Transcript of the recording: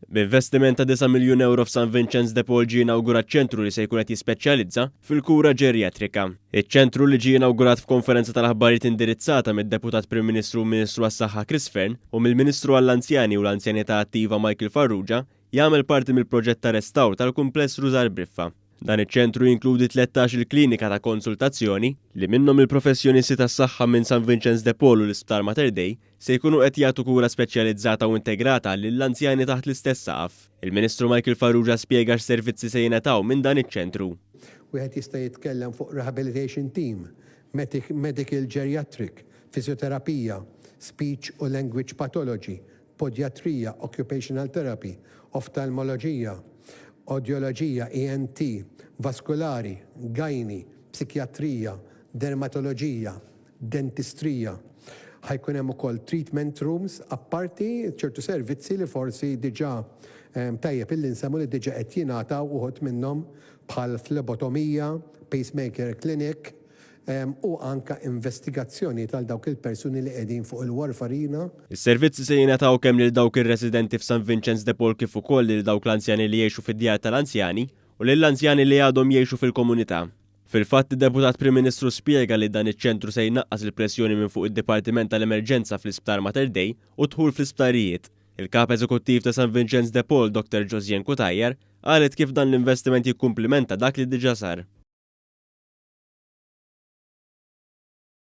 B'investiment ta' 9 miljun ewro f'San Vinċenz de Paul ġie inawgurat ċentru li se jkun qed jispeċjalizza fil-kura ġerjatrika. Iċ-ċentru li ġie inawgurat f'konferenza tal-aħbarijiet indirizzata mid-Deputat Prim Ministru u Ministru għas-Saħħa Chris Fearne u mill-Ministru għall-Anzjani u l-Anzjanità Attiva Michael Farrugia jagħmel parti mill-proġett ta' restawr tal-kumpless Rużar Briffa. Dan iċ-ċentru jinkludi 13-il klinika ta' konsultazzjoni, li minnhom il-professjonisti tas-saħħa minn San Vinċenz de Paul u l-Isptar Mater Dei se jkunu qed jagħtu kura speċjalizzata u integrata lill-anzjani taħt l-istess saqaf. Il-Ministru Michael Farrugia spjega x'servizzi se jingħataw minn dan iċ-ċentru. Wieħed jista' jitkellem fuq rehabilitation team, medical geriatric, fiżjoterapija, speech u language pathology, podjatrija, occupational therapy, oftalmoloġija, odjoloġija, ENT, vaskulari, gynae, psikjatrija, dermatoloġija, dentistrija. Ħa jkun hemm ukoll treatment rooms apparti ċertu servizzi li forsi diġà tajjeb illi nsemmu li diġà qed jingħataw uħud minnhom bħal flebotomija, pacemaker clinic, u anke investigazzjonijiet għal dawk il-persuni li qegħdin fuq il-warfarina. Is-servizzi se jingħataw kemm lil dawk ir-residenti f'San Vinċenz de Paul kif ukoll lil dawk l-anzjani li jgħixu fid-djar tal-anzjani u lill-anzjani li għadhom jgħixu fil-komunità. Fil-fatt, id-Deputat Prim Ministru spjega li dan iċ-ċentru se jnaqqas il-pressjoni minn fuq id-Dipartiment tal-Emerġenza fl-Isptar Mater Dei u d-dħul fl-isptarijiet. Il-Kap Eżekuttiv ta' San Vinċenz de Paul, Dottor Josianne Cutajar, qalet kif dan l-investiment jikkumplimenta dak li diġà sar.